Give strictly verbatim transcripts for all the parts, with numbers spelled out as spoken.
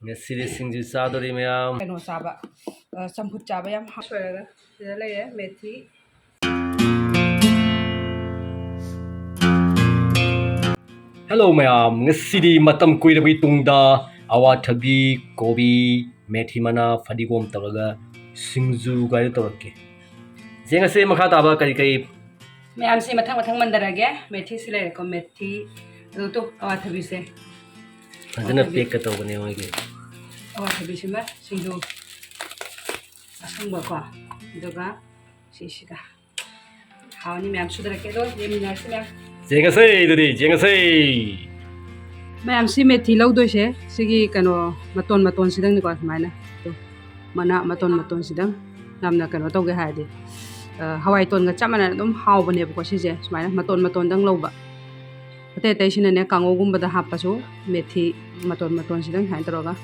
ꯉꯁꯤꯗꯤ ꯁꯤꯡꯖꯨ ꯆꯥꯗꯣꯔꯤ ꯃꯌꯥꯝ꯫ ꯀꯩꯅꯣ ꯆꯥꯕ, ꯑ, ꯆꯝꯐꯨꯠ ꯆꯥꯕ ꯌꯥꯝ ꯍꯥꯎ-, ꯁꯣꯏꯔꯒ ꯁꯤꯗ ꯂꯩꯔꯦ ꯃꯦꯊꯤ꯫ Hello ꯃꯌꯥꯝ, ꯉꯁꯤꯗꯤ ꯃꯇꯝ ꯀꯨꯏꯔꯕꯒꯤ ꯇꯨꯡꯗ ꯑꯋꯥꯊꯕꯤ, ꯀꯣꯕꯤ, ꯃꯦꯊꯤ ꯃꯅꯥ, ꯐꯗꯤꯒꯣꯝ ꯇꯧꯔꯒ ꯁꯤꯡꯖꯨ ꯀꯥꯏꯅ ꯇꯧꯔꯛꯀꯦ꯫ ꯌꯦꯡꯉꯁꯦ ꯃꯈꯥ ꯇꯥꯕ ꯀꯔꯤ ꯀꯔꯤ꯫ ꯃꯌꯥꯝꯁꯦ ꯃꯊꯪ ꯃꯊꯪ ꯃꯟꯗꯔꯒꯦ꯫ ꯃꯦꯊꯤꯁꯤ ꯂꯩꯔꯦꯀꯣ, ꯃꯦꯊꯤ꯫ ꯑꯗꯨ ꯇꯨ, ꯑꯋꯥꯊꯕꯤꯁꯦ꯫ ꯐꯖꯅ ꯑꯋꯥꯊꯕꯤ꯫ Pack ꯀ ꯇꯧꯕꯅꯦ ꯃꯣꯏꯒꯤ꯫ ꯑꯋꯥꯊꯕꯤꯁꯤꯃ ꯁꯤꯡꯖꯨ ꯑꯁꯪꯕꯀꯣ, ꯑꯗꯨꯒ ꯁꯤꯁꯤꯒ꯫ ꯍꯥꯎꯅꯤ ꯃꯌꯥꯝ ꯁꯨꯗꯔꯛꯀꯦ, ꯑꯗꯣ ꯌꯦꯡꯃꯤꯟꯅꯔꯁꯤ ꯃꯌꯥꯝ꯫ ꯌꯦꯡꯉꯁꯦ ꯑꯗꯨꯗꯤ, ꯌꯦꯡꯉꯁꯦ꯫ ꯃꯌꯥꯝ ꯁꯤ ꯃꯦꯊꯤ ꯂꯧꯗꯣꯏꯁꯦ, ꯁꯤꯒꯤ ꯀꯩꯅꯣ ꯃꯇꯣꯟ ꯃꯇꯣꯟꯁꯤꯗꯪꯅꯤꯀꯣ, ꯁꯨꯃꯥꯏꯅ꯫ ꯇꯨ, ꯃꯅꯥ ꯃꯇꯣꯟ ꯃꯇꯣꯟꯁꯤꯗꯪ꯫ ꯌꯥꯝꯅ ꯀꯩꯅꯣ ꯇꯧꯒꯦ ꯍꯥꯏꯔꯗꯤ, ꯑ, ꯍꯋꯥꯏ ꯇꯣꯟꯒ ꯆꯞ ꯃꯥꯟꯅꯅ ꯑꯗꯨꯝ ꯍꯥꯎꯕꯅꯦꯕꯀꯣ ꯁꯤꯁꯦ, ꯁꯨꯃꯥꯏꯅ ꯃꯇꯣꯟ ꯃꯇꯣꯟꯗꯪ ꯂꯧꯕ꯫ ꯑꯇꯩ ꯑꯇꯩꯁꯤꯅꯅꯦ, ꯀꯥꯡꯉꯧꯒꯨꯝꯕꯗ ꯍꯥꯞꯄꯁꯨ ꯃꯦꯊꯤ ꯃꯇꯣꯟ ꯃꯇꯣꯟꯁꯤꯗꯪ ꯁꯨꯃꯥꯏꯅ ꯇꯧꯔꯒ꯫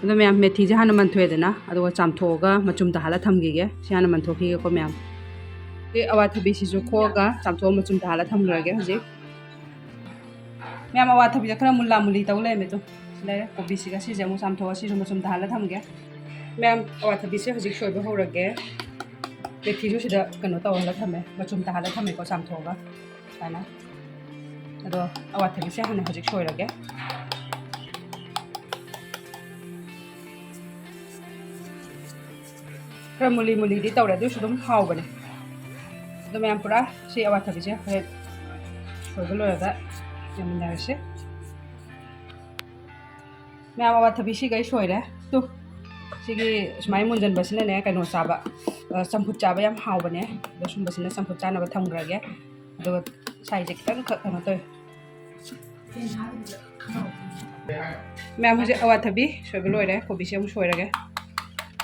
ꯑꯗꯣ ꯃꯌꯥꯝ, ꯃꯦꯊꯤꯁꯦ ꯍꯥꯟꯅ ꯃꯟꯊꯣꯛꯑꯦꯗꯅ, ꯑꯗꯨꯒ ꯆꯥꯝꯊꯣꯛꯑꯒ ꯃꯆꯨꯝ ꯇꯥꯍꯜꯂ ꯊꯝꯈꯤꯒꯦ꯫ ꯁꯤ ꯍꯥꯟꯅ ꯃꯟꯊꯣꯛꯈꯤꯒꯦꯀꯣ ꯃꯌꯥꯝ꯫ ꯁꯤ ꯑꯋꯥꯊꯕꯤꯁꯤꯁꯨ ꯈꯣꯛꯑꯒ ꯆꯥꯝꯊꯣꯛꯑ ꯃꯆꯨꯝ ꯇꯥꯍꯜꯂ ꯊꯝꯈ꯭ꯔꯒꯦ ꯍꯧꯖꯤꯛ꯫ ꯃꯌꯥꯝ, ꯑꯋꯥꯊꯕꯤꯗ ꯈꯔ ꯃꯨꯜꯂꯥ ꯃꯨꯜꯂꯤ ꯇꯧ ꯂꯩꯔꯝꯃꯦ꯫ ꯑꯗꯨꯝ ꯁꯤ ꯂꯩꯔꯦ꯫ ꯀꯣꯕꯤꯁꯤꯒ ꯁꯤꯁꯦ ꯑꯃꯨꯛ ꯆꯥꯝꯊꯣꯛꯑ ꯁꯤꯁꯨ ꯃꯆꯨꯝ ꯇꯥꯍꯜꯂ ꯊꯝꯒꯦ꯫ ꯃꯌꯥꯝ, ꯑꯋꯥꯊꯕꯤꯁꯦ ꯍꯧꯖꯤꯛ ꯁꯣꯏꯕ ꯍꯧꯔꯒꯦ꯫ ꯃꯦꯊꯤꯁꯨ ꯁꯤꯗ ꯀꯩꯅꯣ ꯇꯧꯍꯜꯂ ꯊꯝꯃꯦ, ꯃꯆꯨꯝ ꯇꯥꯍꯜꯂ ꯊꯝꯃꯦꯀꯣ ꯆꯥꯝꯊꯣꯛꯑꯒ ꯁꯨꯃꯥꯏꯅ꯫ ꯑꯗꯣ ꯑꯋꯥꯊꯕꯤꯁꯦ ꯍꯥꯟꯅ ꯍꯧꯖꯤꯛ ꯁꯣꯏꯔꯒꯦ꯫ ꯈꯔ ꯃꯨꯂꯤ ꯃꯨꯂꯤꯗꯤ ꯇꯧꯔꯦ, ꯑꯗꯨꯁꯨ ꯑꯗꯨꯝ ꯍꯥꯎꯕꯅꯦ꯫ ꯑꯗꯣ ꯃꯌꯥꯝ, ꯄꯨꯔꯥ ꯁꯤ ꯑꯋꯥꯊꯕꯤꯁꯦ ꯍꯣꯔꯦꯟ ꯁꯣꯏꯕ ꯂꯣꯏꯔꯒ ꯌꯦꯡꯃꯤꯟꯅꯔꯁꯤ꯫ ꯃꯌꯥꯝ, ꯑꯋꯥꯊꯕꯤ ꯁꯤꯈꯩ ꯁꯣꯏꯔꯦ꯫ ꯇꯨ, ꯁꯤꯒꯤ ꯁꯨꯃꯥꯏꯅ ꯃꯨꯟꯖꯟꯕꯁꯤꯅꯅꯦ ꯀꯩꯅꯣ ꯆꯥꯕ, ꯑ, ꯆꯝꯐꯨꯠ ꯆꯥꯕ ꯌꯥꯝ ꯍꯥꯎꯕꯅꯦ꯫ ꯑꯗꯣ ꯁꯨꯝꯕꯁꯤꯅ ꯆꯝꯐꯨꯠ ꯆꯥꯅꯕ ꯊꯝꯈ꯭ꯔꯒꯦ꯫ ꯑꯗꯨꯒ ꯁꯥꯏꯁꯦ ꯈꯤꯇꯪꯈꯛ ꯀꯩꯅꯣ ꯇꯧꯋꯦ꯫ ꯃꯌꯥꯝ, ꯍꯧꯖꯤꯛ ꯑꯋꯥꯊꯕꯤ ꯁꯣꯏꯕ ꯂꯣꯏꯔꯦ, ꯀꯣꯕꯤꯁꯦ ꯑꯃꯨꯛ ꯁꯣꯏꯔꯒꯦ꯫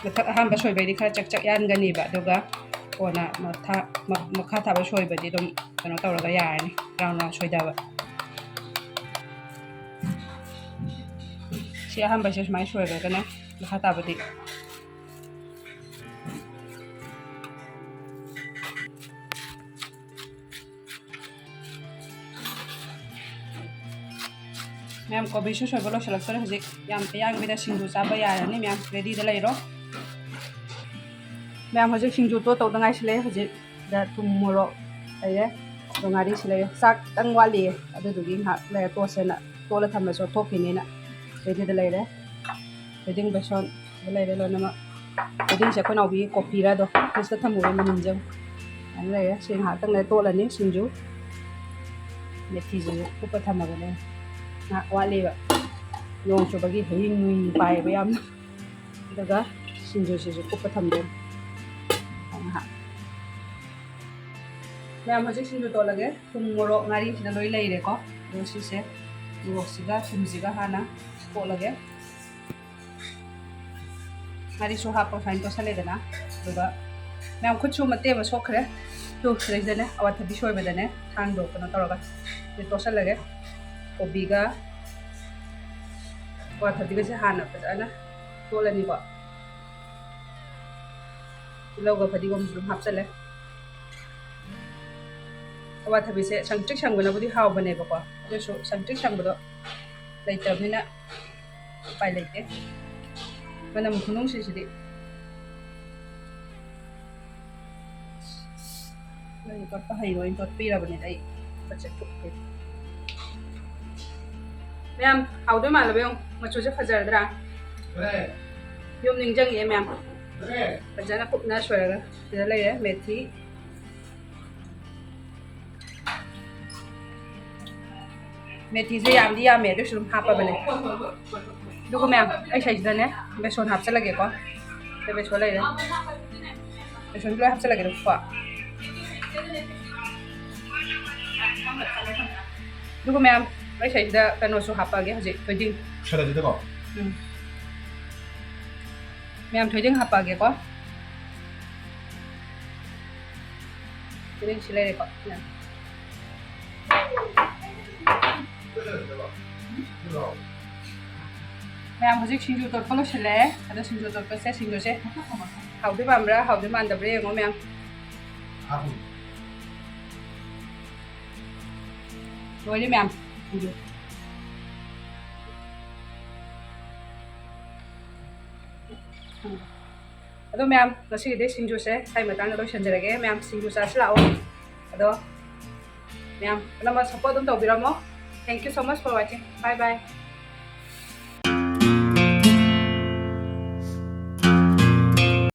ꯃꯊꯛ ꯑꯍꯥꯟꯕ ꯁꯣꯏꯕꯩꯗꯤ ꯈꯔ ꯆꯛ ꯆꯛ ꯌꯥꯟꯒꯅꯤꯕ, ꯑꯗꯨꯒ ꯀꯣꯟꯅ ꯃꯊꯥ-, ꯃ-, ꯃꯈꯥ ꯊꯥꯕ ꯁꯣꯏꯕꯗꯤ ꯑꯗꯨꯝ ꯀꯩꯅꯣ ꯇꯧꯔꯒ ꯌꯥꯔꯅꯤ, ꯔꯥꯎꯟ ꯔꯥꯎꯟ ꯁꯣꯏꯗꯕ꯫ ꯁꯤ ꯑꯍꯥꯟꯕꯁꯦ ꯁꯨꯃꯥꯏꯅ ꯁꯣꯏꯔꯒꯅꯦ, ꯃꯈꯥ ꯇꯥꯕꯗꯤ꯫ ꯃꯌꯥꯝ, ꯀꯣꯕꯤꯁꯨ ꯁꯣꯏꯕ ꯂꯣꯏꯁꯤꯜꯂꯛꯇꯣꯔꯦ꯫ ꯍꯧꯖꯤꯛ ꯌꯥꯝ ꯑꯌꯥꯡꯕꯤꯗ ꯁꯤꯡꯖꯨ ꯆꯥꯕ ꯌꯥꯔꯅꯤ꯫ ꯃꯌꯥꯝ, ꯔꯦꯗꯤꯗ ꯂꯩꯔꯣ꯫ ꯃꯌꯥꯝ, ꯍꯧꯖꯤꯛ ꯁꯤꯡꯖꯨ ꯇꯣꯠꯇꯧꯗ ꯉꯥꯏꯁꯤꯜꯂꯛꯑꯦ꯫ ꯍꯧꯖꯤꯛ ꯗ ꯊꯨꯝ, ꯃꯣꯔꯣꯛ ꯂꯩꯔꯦ, ꯑꯗꯣ ꯉꯥꯔꯤꯁꯨ ꯂꯩꯔꯦ꯫ ꯆꯥꯛ ꯈꯤꯇꯪ ꯋꯥꯠꯂꯤꯌꯦ, ꯑꯗꯨꯗꯨꯒꯤ ꯉꯥꯏꯍꯥꯛ ꯂꯩꯔ ꯇꯣꯠꯁꯦꯅ ꯇꯣꯠꯂ ꯊꯝꯃꯁꯨ ꯊꯣꯛꯈꯤꯅꯤꯅ ꯔꯦꯗꯤꯗ ꯂꯩꯔꯦ꯫ ꯊꯣꯏꯗꯤꯡ, ꯕꯦꯁꯣꯟ ꯂꯩꯔꯦ ꯂꯣꯏꯅꯃꯛ꯫ ꯊꯣꯏꯗꯤꯡꯁꯦ ꯑꯩꯈꯣꯏ ꯅꯥꯎꯕꯤꯒꯤ ꯀꯣꯐꯤꯔ ꯑꯗꯣ ꯐ꯭ꯔꯤꯖꯇ ꯊꯝꯃꯨꯔꯦ ꯃꯅꯤꯟꯁꯦ ꯑꯃꯨꯛ꯫ ꯑꯗꯨꯃꯥꯏꯅ ꯂꯩꯔꯦ꯫ ꯁꯤ ꯉꯥꯏꯍꯥꯛꯇꯪ ꯂꯩꯔ ꯇꯣꯠꯂꯅꯤ ꯁꯤꯡꯖꯨ꯫ ꯃꯦꯊꯤꯁꯤꯁꯨ ꯀꯨꯞꯄ ꯊꯝꯃꯕꯅꯦ, ꯉꯥꯏꯍꯥꯛ ꯋꯥꯠꯂꯤꯕ꯫ ꯅꯣꯡ ꯆꯨꯕꯒꯤ ꯍꯌꯤꯡ ꯅꯨꯡ ꯄꯥꯏꯌꯦꯕ ꯌꯥꯝꯅ꯫ ꯑꯗꯨꯒ ꯁꯤꯡꯖꯨꯁꯤꯁꯨ ꯀꯨꯞꯄ ꯊꯝꯗꯣꯏꯅꯤ ꯉꯥꯏꯍꯥꯛ꯫ ꯃꯌꯥꯝ, ꯍꯧꯖꯤꯛ ꯁꯤꯡꯖꯨ ꯇꯣꯠꯂꯒꯦ꯫ ꯊꯨꯝ, ꯃꯣꯔꯣꯛ, ꯉꯥꯔꯤꯁꯤꯗ ꯂꯣꯏ ꯂꯩꯔꯦꯀꯣ꯫ ꯑꯗꯣ ꯁꯤꯁꯦ ꯃꯣꯔꯣꯛꯁꯤꯒ ꯊꯨꯝꯁꯤꯒ ꯍꯥꯟꯅ ꯇꯣꯠꯂꯒꯦ꯫ ꯉꯥꯔꯤꯁꯨ ꯍꯥꯞꯄ ꯁꯨꯃꯥꯏꯅ ꯇꯣꯠꯁꯜꯂꯦꯗꯅ꯫ ꯑꯗꯨꯒ ꯃꯌꯥꯝ, ꯈꯨꯠꯁꯨ ꯃꯇꯦꯛ ꯑꯃ ꯁꯣꯛꯈ꯭ꯔꯦ꯫ ꯇꯨ, ꯁꯤꯗꯩꯁꯤꯗꯅꯦ ꯑꯋꯥꯊꯕꯤ ꯁꯣꯏꯕꯗꯅꯦ ꯊꯥꯡꯗꯣ ꯀꯩꯅꯣ ꯇꯧꯔꯒ ꯁꯤ ꯇꯣꯠꯁꯜꯂꯒꯦ꯫ ꯀꯣꯕꯤꯒ ꯑꯋꯥꯊꯕꯤꯒꯁꯦ ꯍꯥꯟꯅ ꯐꯖꯅ ꯇꯣꯠꯂꯅꯤꯀꯣ꯫ ꯇꯤꯜꯍꯧꯒ ꯐꯗꯤꯒꯣꯝꯁꯨ ꯑꯗꯨꯝ ꯍꯥꯞꯆꯜꯂꯦ꯫ ꯑꯋꯥꯊꯕꯤꯁꯦ ꯁꯪꯇ꯭ꯔꯤꯛ ꯁꯪꯕꯅꯕꯨꯗꯤ ꯍꯥꯎꯕꯅꯦꯕꯀꯣ, ꯑꯗꯨꯁꯨ ꯁꯪꯇ꯭ꯔꯤꯛ ꯁꯪꯕꯗꯣ ꯂꯩꯇꯕꯅꯤꯅ ꯎꯄꯥꯏ ꯂꯩꯇꯦ꯫ ꯃꯅꯝ ꯈꯨꯅꯨꯡꯁꯤꯁꯤꯗꯤ꯫ ꯅꯪ ꯇꯣꯠꯄ ꯍꯩꯔꯣꯏꯅ ꯇꯣꯠꯄꯤꯔꯕꯅꯤꯗ ꯑꯩ꯫ ꯐꯠꯆ ꯊꯨꯞꯄꯦ꯫ ꯃꯌꯥꯝ, ꯍꯥꯎꯗꯣꯏ ꯃꯥꯜꯂꯕ ꯌꯦꯡꯉꯨ꯫ ꯃꯆꯨꯁꯦ ꯐꯖꯔꯗ꯭ꯔꯥ? ꯌꯨꯝ ꯅꯤꯡꯁꯤꯡꯉꯛꯑꯦ ꯃꯌꯥꯝ꯫ ꯐꯖꯅ ꯀꯨꯞꯅ ꯁꯣꯏꯔꯒ ꯁꯤꯗ ꯂꯩꯔꯦ ꯃꯦꯊꯤ꯫ ꯃꯦꯊꯤꯁꯦ ꯌꯥꯝꯗꯤ ꯌꯥꯝꯃꯦ, ꯑꯗꯨꯏꯁꯨ ꯑꯗꯨꯝ ꯍꯥꯞꯄꯕꯅꯦ꯫ ꯑꯗꯨꯒ ꯃꯌꯥꯝ, ꯑꯩ ꯁꯤꯗꯩꯁꯤꯗꯅꯦ ꯕꯦꯁꯣꯟ ꯍꯥꯞꯆꯜꯂꯒꯦꯀꯣ꯫ ꯁꯤꯗ ꯕꯦꯁꯣꯟ ꯂꯩꯔꯦ꯫ ꯕꯦꯁꯣꯟꯁꯨ ꯂꯣꯏ ꯍꯥꯞꯆꯜꯂꯒꯦ ꯑꯗꯨꯝ ꯀꯣ꯫ ꯑꯗꯨꯒ ꯃꯌꯥꯝ, ꯑꯩ ꯁꯤꯗꯩꯁꯤꯗ ꯀꯩꯅꯣꯁꯨ ꯍꯥꯞꯄꯛꯑꯒꯦ ꯍꯧꯖꯤꯛ, ꯊꯣꯏꯗꯤꯡ꯫ ꯁꯥꯂꯥꯗꯁꯤꯗꯀꯣ? ꯎꯝ꯫ ꯃꯌꯥꯝ, ꯊꯣꯏꯗꯤꯡ ꯍꯥꯞꯄꯛꯑꯒꯦꯀꯣ꯫ ꯊꯣꯏꯗꯤꯡ ꯁꯤ ꯂꯩꯔꯦꯀꯣ꯫ ꯃꯌꯥꯝ꯫ ꯃꯌꯥꯝ, ꯍꯧꯖꯤꯛ ꯁꯤꯡꯖꯨ ꯇꯣꯠꯄ ꯂꯣꯏꯁꯤꯜꯂꯛꯑꯦ꯫ ꯑꯗꯣ ꯁꯤꯡꯖꯨ ꯇꯣꯠꯄꯁꯦ, ꯁꯤꯡꯖꯨꯁꯦ ꯍꯥꯎꯗꯣꯏ ꯃꯥꯟꯕ꯭ꯔꯥ, ꯍꯥꯎꯗꯣꯏ ꯃꯥꯟꯗꯕ꯭ꯔꯥ ꯌꯦꯡꯉꯣ ꯃꯌꯥꯝ꯫ ꯍꯥꯎꯏ꯫ ꯂꯣꯏꯔꯦ ꯃꯌꯥꯝ, ꯁꯤꯡꯖꯨ꯫ ꯑꯗꯣ ꯃꯌꯥꯝ, ꯉꯁꯤꯒꯤꯗꯤ ꯁꯤꯡꯖꯨꯁꯦ ꯁ꯭ꯋꯥꯏ ꯃꯇꯥꯡꯗ ꯂꯣꯏꯁꯤꯟꯖꯔꯒꯦ꯫ ꯃꯌꯥꯝ ꯁꯤꯡꯖꯨ ꯆꯥꯁꯤ ꯂꯥꯛꯑꯣ꯫ ꯑꯗꯣ ꯃꯌꯥꯝ ꯄꯨꯝꯅꯃꯛ support ꯑꯗꯨꯝ ꯇꯧꯕꯤꯔꯝꯃꯣ꯫ Thank you so much for watching. Bye bye.